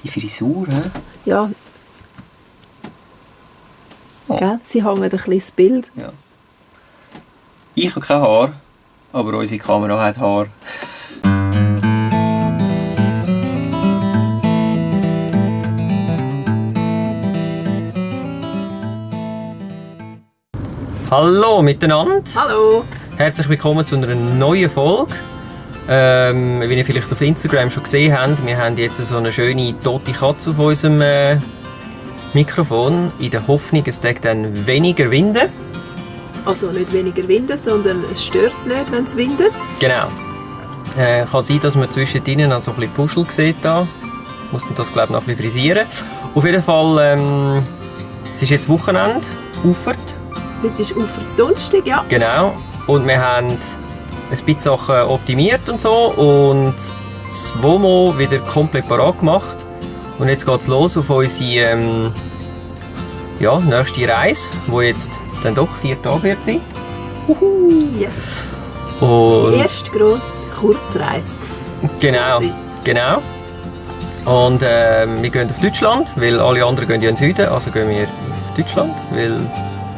Die Frisur, hä? Ja. Oh. Gell? Sie hängen ein bisschen das Bild. Ja. Ich habe kein Haar, aber unsere Kamera hat Haar. Hallo miteinander. Hallo! Herzlich willkommen zu einer neuen Folge. Wie ihr vielleicht auf Instagram schon gesehen habt, wir haben jetzt so eine schöne tote Katze auf unserem Mikrofon, in der Hoffnung, es trägt dann weniger Winde. Also nicht weniger winden, sondern es stört nicht, wenn es windet. Genau. Kann sein, dass man zwischendrin noch so ein bisschen Puschel sieht. Da. Muss man das, glaube ich, noch ein bisschen frisieren. Auf jeden Fall, es ist jetzt Wochenende, Ufert. Heute ist Ufersdonnerstag, ja. Genau. Und wir haben ein bisschen Sachen optimiert und so und das Womo wieder komplett parat gemacht. Und jetzt geht es los auf unsere nächste Reise, die jetzt dann doch 4 Tage wird sein. Yes. Und Die erste grosse Kurzreise. genau. Und wir gehen auf Deutschland, weil alle anderen gehen ja in den Süden, also gehen wir auf Deutschland, weil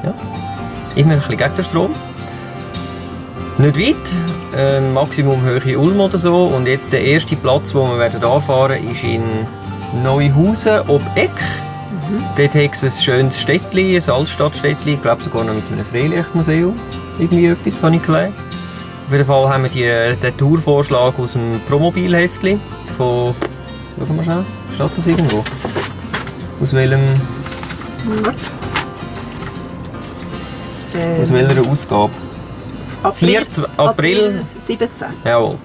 ja, immer ein bisschen gegen den Strom. Nicht weit, Maximum Höhe Ulm oder so. Und jetzt der erste Platz, wo wir anfahren werden, ist in Neuhausen ob Eck. Dort hat es ein schönes Städtchen, ein Altstadtstädtchen, ich glaube sogar noch mit einem Freilichtmuseum. Irgendwie etwas habe ich gelernt. Auf jeden Fall haben wir den Tourvorschlag aus dem Promobilheftchen von... Schauen wir schnell, steht das irgendwo? Aus welchem... Aus welcher Ausgabe? April 17. Jawohl.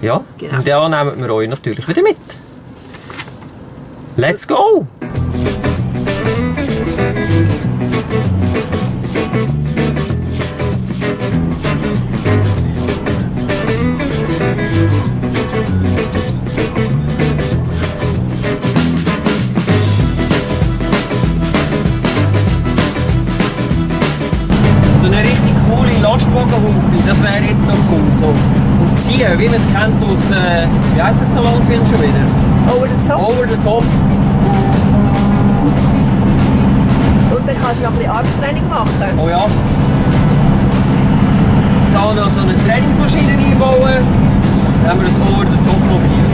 Ja, Genau. und da nehmen wir euch natürlich wieder mit. Let's go! So eine richtig coole Lastwagenhupe, das wäre jetzt noch cool. So zum Ziehen, wie man es kennt aus, wie heisst das der Langfilm schon wieder? Over the top. Over the Top. Und dann kannst du noch ein bisschen Armtraining machen. Oh ja. Da noch so eine Trainingsmaschine einbauen, dann haben wir das Over the Top Mobil.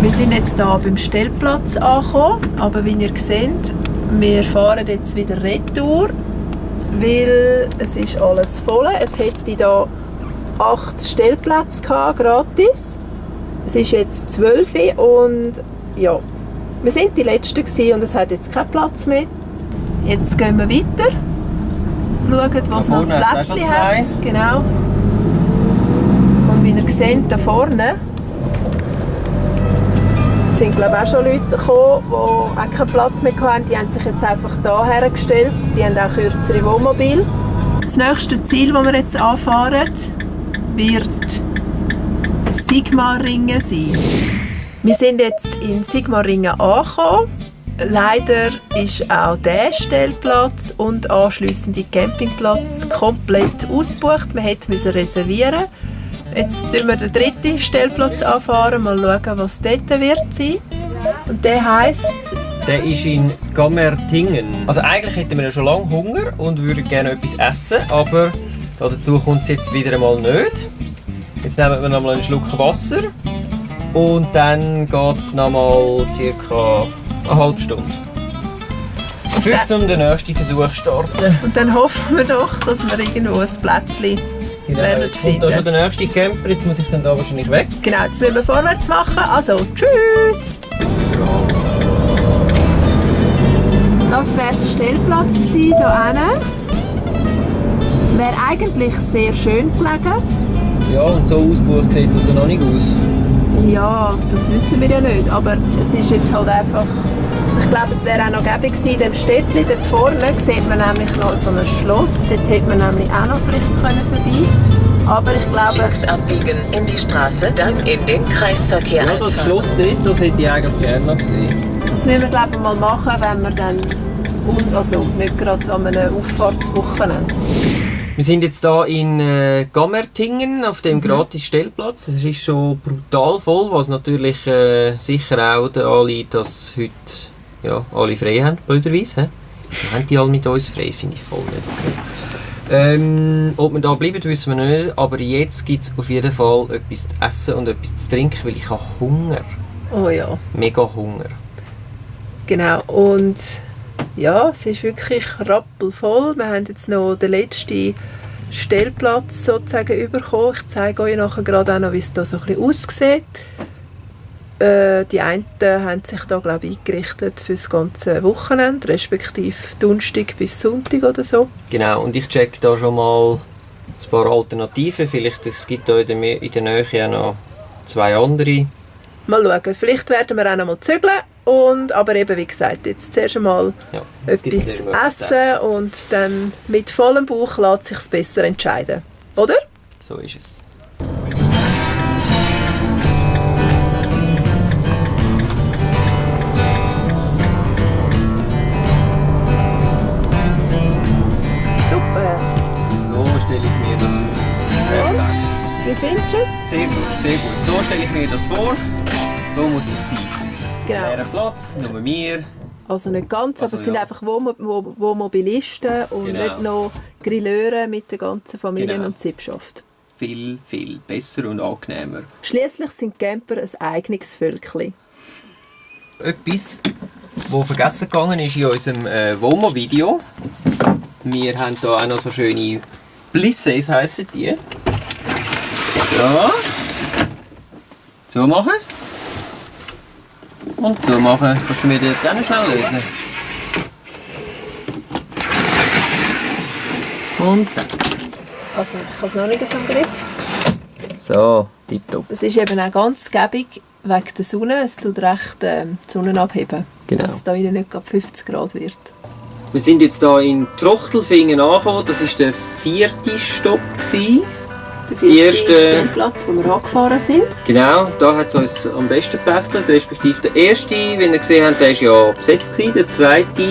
Wir sind jetzt hier beim Stellplatz angekommen, aber wie ihr seht, wir fahren jetzt wieder retour, weil es ist alles voll. Es hätte hier 8 Stellplätze gehabt, gratis. Es ist jetzt 12 Uhr und ja, wir sind die Letzten gewesen und es hat jetzt keinen Platz mehr. Jetzt gehen wir weiter, schauen, was noch ein Plätzchen hat. Genau. Und wie ihr seht, da vorne sind, glaube ich, auch schon Leute gekommen, die auch keinen Platz mehr hatten. Die haben sich jetzt einfach hier hergestellt. Die haben auch kürzere Wohnmobile. Das nächste Ziel, das wir jetzt anfahren, wird Sigmaringen sein. Wir sind jetzt in Sigmaringen angekommen. Leider ist auch der Stellplatz und anschliessende Campingplatz komplett ausgebucht. Man hätte reservieren müssen. Jetzt fahren wir den 3. Stellplatz anfahren, mal schauen, was dort wird sein. Und der heisst... Der ist in Gammertingen. Also eigentlich hätten wir ja schon lange Hunger und würden gerne etwas essen, aber dazu kommt es jetzt wieder einmal nicht. Jetzt nehmen wir nochmal einen Schluck Wasser und dann geht es nochmal ca. eine halbe Stunde. Für den nächsten Versuch starten. Und dann hoffen wir doch, dass wir irgendwo ein Plätzchen werden Kommt finden. da schon der nächste Camper, jetzt muss ich dann da wahrscheinlich weg. Genau, jetzt müssen wir vorwärts machen. Also, tschüss! Das wäre der Stellplatz gewesen, hier hinten. Wäre eigentlich sehr schön gelegen. Ja, und so ausgebucht sieht es also noch nicht aus. Ja, das wissen wir ja nicht, aber es ist jetzt halt einfach... Ich glaube, es wäre auch noch gäbig gewesen, in dem Städtchen dort vorne sieht man nämlich noch so ein Schloss. Dort hätte man nämlich auch noch vielleicht vorbei können. Aber ich glaube... Links abbiegen in die Straße, dann in den Kreisverkehr Ja, das Schloss dort, das hätte ich eigentlich gerne noch gesehen. Das müssen wir glaube ich mal machen, wenn wir dann... Also nicht gerade an einem Auffahrtswochenende. Wir sind jetzt hier in Gammertingen auf dem Gratis-Stellplatz. Es ist schon brutal voll, was natürlich sicher auch daran liegt, dass heute alle frei haben, blöderweise. Wieso haben die alle mit uns frei? Finde ich voll nicht okay. Ob wir da bleiben, wissen wir nicht. Aber jetzt gibt es auf jeden Fall etwas zu essen und etwas zu trinken, weil ich habe Hunger. Oh ja. Mega Hunger. Genau. Und ja, es ist wirklich rappelvoll. Wir haben jetzt noch den letzten Stellplatz sozusagen bekommen. Ich zeige euch nachher gerade auch noch, wie es da so ein bisschen aussieht. Die einen haben sich da, glaube ich, eingerichtet für das ganze Wochenende, respektive Donnerstag bis Sonntag oder so. Genau, und ich check da schon mal ein paar Alternativen. Vielleicht es gibt da in der Nähe auch noch 2 andere. Mal schauen, vielleicht werden wir auch noch mal zügeln. Aber eben, wie gesagt, jetzt zuerst einmal etwas essen und dann mit vollem Bauch lässt sich besser entscheiden. Oder? So ist es. Super. So stelle ich mir das vor. Und? Wie findest du es? Sehr gut, sehr gut. So stelle ich mir das vor. So muss es sein. Genau. Leerer Platz, nur wir. Also nicht ganz, Also aber es sind ja. einfach Wohnmobilisten und Genau. nicht noch Grilleure mit der ganzen Familie Genau. und Sippschaft. Viel, viel besser und angenehmer. Schliesslich sind Camper ein eigenes Völkchen. Etwas, was vergessen gegangen ist in unserem Womo-Video. Wir haben hier auch noch so schöne Plissés, heissen die. So. So machen. Und so machen. Kannst du mir das gerne schnell lösen? Und zack. Also ich habe es noch nicht so im Griff. So, tipptopp. Es ist eben auch ganz gäbig wegen der Sonne. Es tut recht die Sonne abheben, Genau. dass es da innen nicht gerade 50 Grad wird. Wir sind jetzt hier in Trochtelfingen angekommen. Das war der 4. Stopp gewesen. Der vierte erste- Stellplatz, wo wir angefahren sind. Genau, da hat es uns am besten gepasst. Respektive der erste, wie ihr gesehen habt, der war ja besetzt gewesen. Der zweite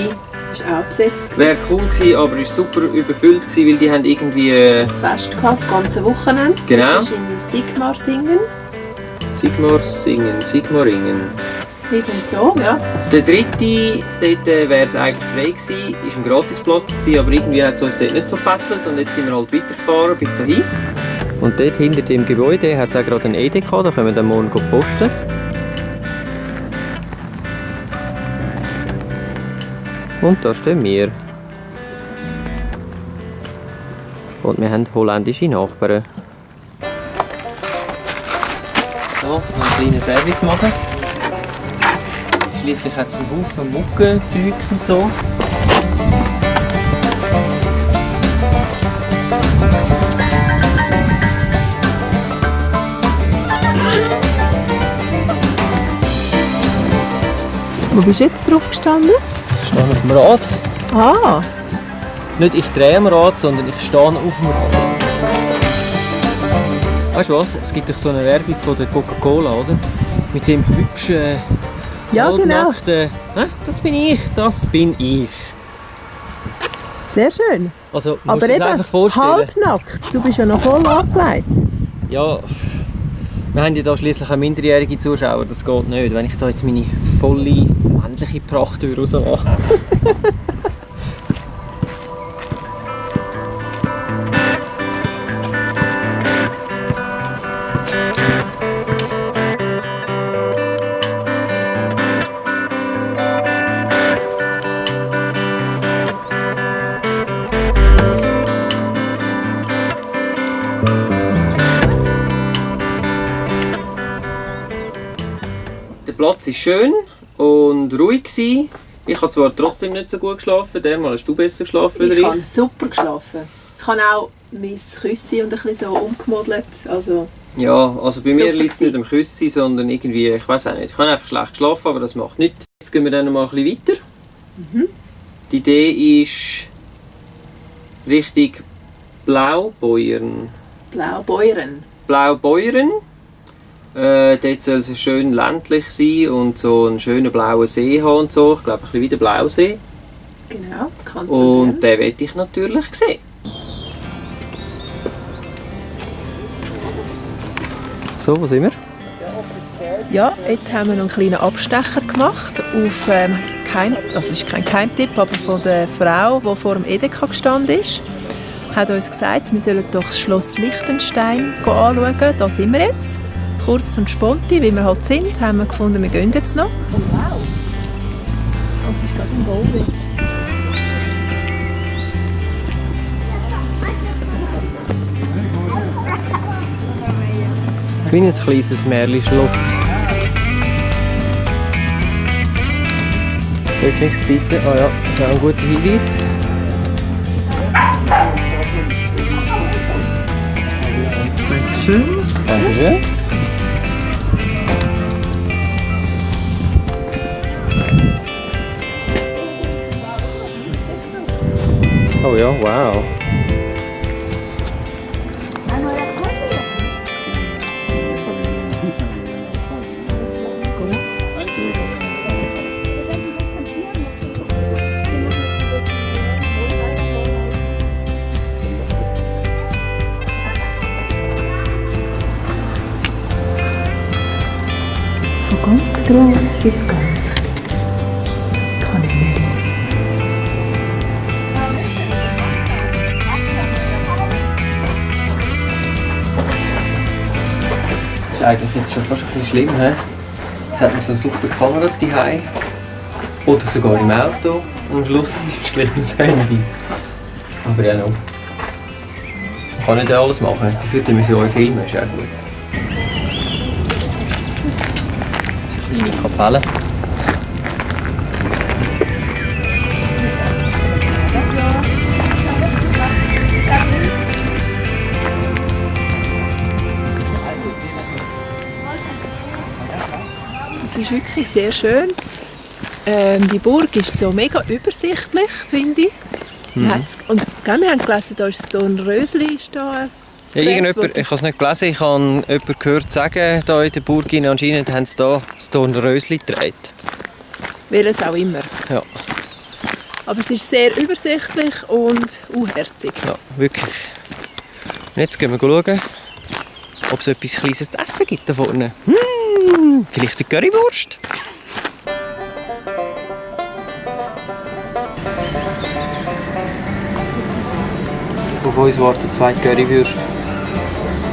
Ist auch besetzt. wäre cool gewesen, aber ist super überfüllt gewesen, weil die haben irgendwie Das Fest gehabt, das ganze Wochenende. Genau. Das ist in Sigmaringen. Sigmaringen. Irgend so, ja. Der dritte, dort wäre es eigentlich frei gewesen, ist ein Gratisplatz gewesen, aber irgendwie hat es uns dort nicht so gepasst und jetzt sind wir halt weitergefahren bis dahin. Und dort hinter dem Gebäude hat es auch gerade einen EDK, da können wir dann morgen posten. Und da stehen wir. Und wir haben holländische Nachbarn. So, noch einen kleinen Service machen. Schliesslich hat es einen Haufen Muckenzeugs und so. Wo bist du jetzt drauf gestanden? Ich stehe auf dem Rad. Ah, Nicht ich drehe am Rad, sondern ich stehe auf dem Rad. Weißt du was? Es gibt doch so eine Werbung von der Coca-Cola, oder? Mit dem hübschen, ja genau. halbnackten... Hä? Das bin ich, das bin ich. Sehr schön. Also, musst Aber du dir eben das einfach vorstellen. halbnackt. Du bist ja noch voll angelegt. Ja, wir haben ja da schliesslich auch minderjährige Zuschauer, das geht nicht. Wenn ich da jetzt meine volle männliche Pracht rausmache. Der Platz war schön und ruhig gewesen. Ich habe zwar trotzdem nicht so gut geschlafen, dermal hast du besser geschlafen Ich als habe super geschlafen. Ich habe auch mein Küssi und ein bisschen so umgemodelt. Also, Ja, also bei mir Super liegt es nicht am Küssi, sondern irgendwie, ich weiß auch nicht. Ich habe einfach schlecht geschlafen, aber das macht nichts. Jetzt gehen wir dann noch mal ein bisschen weiter. Die Idee ist Richtung Blaubeuern. Blaubeuren. Blaubeuren. Dort soll es schön ländlich sein und so einen schönen blauen See haben und so. Ich glaube, ein bisschen wie der Blausee. Genau, Kanton Und den möchte ich natürlich sehen. So, wo sind wir? Ja, jetzt haben wir noch einen kleinen Abstecher gemacht auf also es ist kein Geheimtipp, aber von der Frau, die vor dem Edeka gestanden ist, hat uns gesagt, wir sollen doch das Schloss Liechtenstein anschauen. Da sind wir jetzt. Kurz und spontan, wie wir halt sind, haben wir gefunden, wir gehen jetzt noch. Oh wow! Das ist gerade ein Bowling. Wie ein kleines Märli-Schloss. Öffnungszeiten, ah ja, das ist auch ein guter Hinweis. Dankeschön. Dankeschön. Oh ja, wow. Von ganz groß bis ganz kann ich nicht. Das ist eigentlich jetzt schon fast ein bisschen schlimm, he? Jetzt hat man so super Kameras daheim oder sogar im Auto und am Schluss nimmst du gleich das Handy. Aber ja, noch. Man kann nicht alles machen, dafür tun wir für euch filmen, ist auch gut. Das ist eine kleine Kapelle. Es ist wirklich sehr schön. Die Burg ist so mega übersichtlich, finde ich. Und wir haben gelesen, da ist das Dornrösli da. Ja, irgendjemand, ich habe es nicht gelesen, ich habe jemanden gehört sagen, da in der Burg anscheinend haben sie da das Dornrösli gedreht. Welches auch immer. Ja. Aber es ist sehr übersichtlich und unherzig. Ja, wirklich. Und jetzt gehen wir schauen, ob es etwas Kleines zu essen gibt da vorne. Vielleicht eine Currywurst? Auf uns warten 2 Currywürste.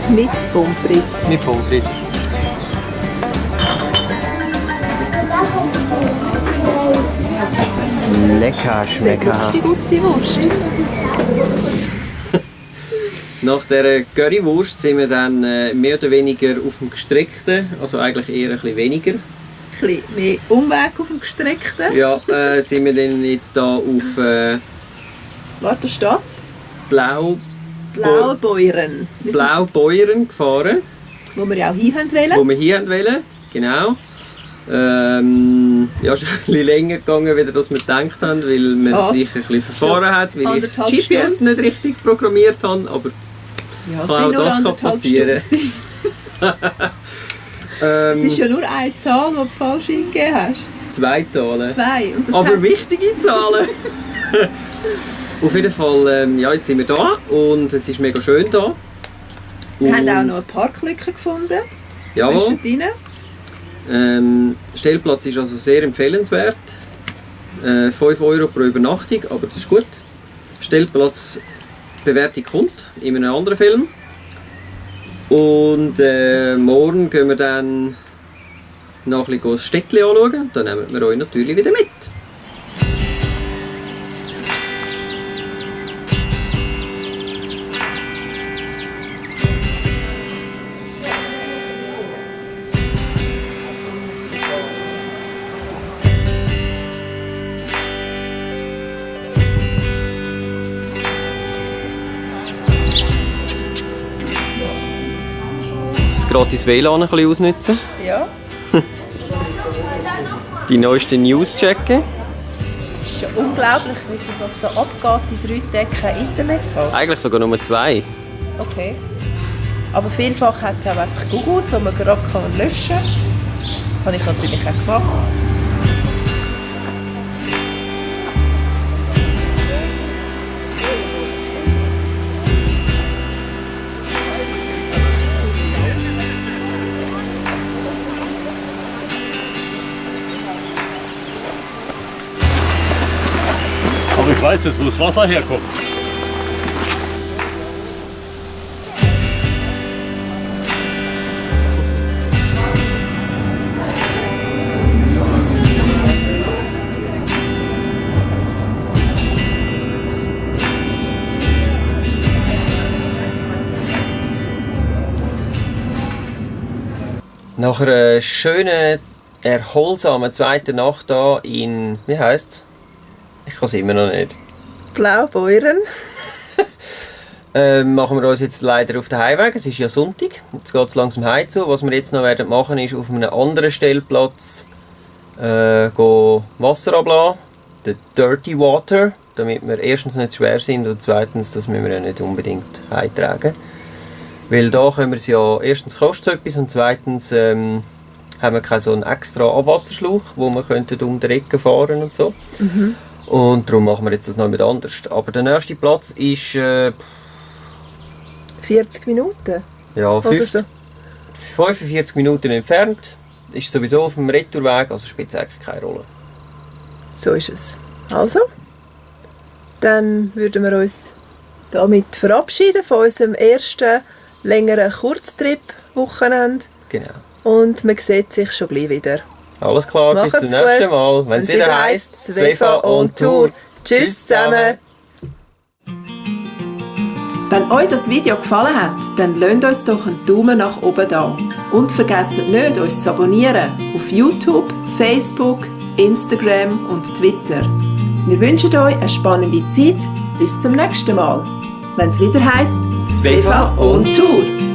Mit Pommes frites. Mit Pommes frites. Lecker, Sehr schmecker. lustig aus, die Wurst. Nach dieser Currywurst sind wir dann mehr oder weniger auf dem Gestreckten, also eigentlich eher ein bisschen weniger. Ein bisschen mehr Umweg auf dem Gestreckten. Ja, sind wir dann jetzt hier auf Warte, steht's? Blaubeuren gefahren. Wo wir ja auch hin wollen. Wo wir hier wollen, genau. Ja, es ist ein bisschen länger gegangen, als wir gedacht haben, weil man sich ein bisschen verfahren hat, weil ich das GPS nicht richtig programmiert habe, aber ja, auch das kann passieren. Es ist ja nur eine Zahl, die du falsch eingegeben hast. 2 Zahlen. 2. Und das Aber wichtige Zahlen. Auf jeden Fall, ja, jetzt sind wir da und es ist mega schön da. Wir haben auch noch eine Parklücke gefunden. Jawohl. Zwischendrin. Stellplatz ist also sehr empfehlenswert. 5 € pro Übernachtung, aber das ist gut. Stellplatzbewertung kommt in einem anderen Film. Und morgen gehen wir dann noch ein bisschen das Städtchen anschauen. Dann nehmen wir euch natürlich wieder mit. Gratis WLAN ein bisschen ausnutzen. Ja. Die neuesten News checken. Es ist ja unglaublich, wie viel was da abgeht, die 3 Tage kein Internet zu haben. Eigentlich sogar nur 2. Okay. Aber vielfach hat es auch einfach Gugus, die man gerade löschen kann. Das habe ich natürlich auch gemacht. Aber ich weiß jetzt, wo das Wasser herkommt. Nach einer schönen, erholsamen zweiten Nacht hier in, wie heisst es? Ich kann es immer noch nicht. Blaubeuren. Machen wir uns jetzt leider auf den Heimweg. Es ist ja Sonntag. Jetzt geht es langsam heim zu. Was wir jetzt noch werden machen, ist auf einem anderen Stellplatz Wasser ablassen. Den Dirty Water. Damit wir erstens nicht schwer sind und zweitens, das müssen wir ja nicht unbedingt heimtragen. Weil da können wir es ja, erstens kostet es etwas und zweitens haben wir keinen so einen extra Abwasserschlauch, wo wir um die Ecke fahren und so. Mhm. Und darum machen wir jetzt das noch mit anders. Aber der nächste Platz ist 40 Minuten? Ja, 50, so. 45 Minuten entfernt. Ist sowieso auf dem Retourweg, also spielt es eigentlich keine Rolle. So ist es. Also, dann würden wir uns damit verabschieden von unserem ersten längeren Kurztrip-Wochenende. Genau. Und man sieht sich schon gleich wieder. Alles klar, bis zum nächsten Mal. Wenn es wieder heisst, Svefa on Tour. Tschüss zusammen. Wenn euch das Video gefallen hat, dann lasst uns doch einen Daumen nach oben da. Und vergesst nicht, uns zu abonnieren auf YouTube, Facebook, Instagram und Twitter. Wir wünschen euch eine spannende Zeit. Bis zum nächsten Mal. Wenn es wieder heisst, Svefa on Tour.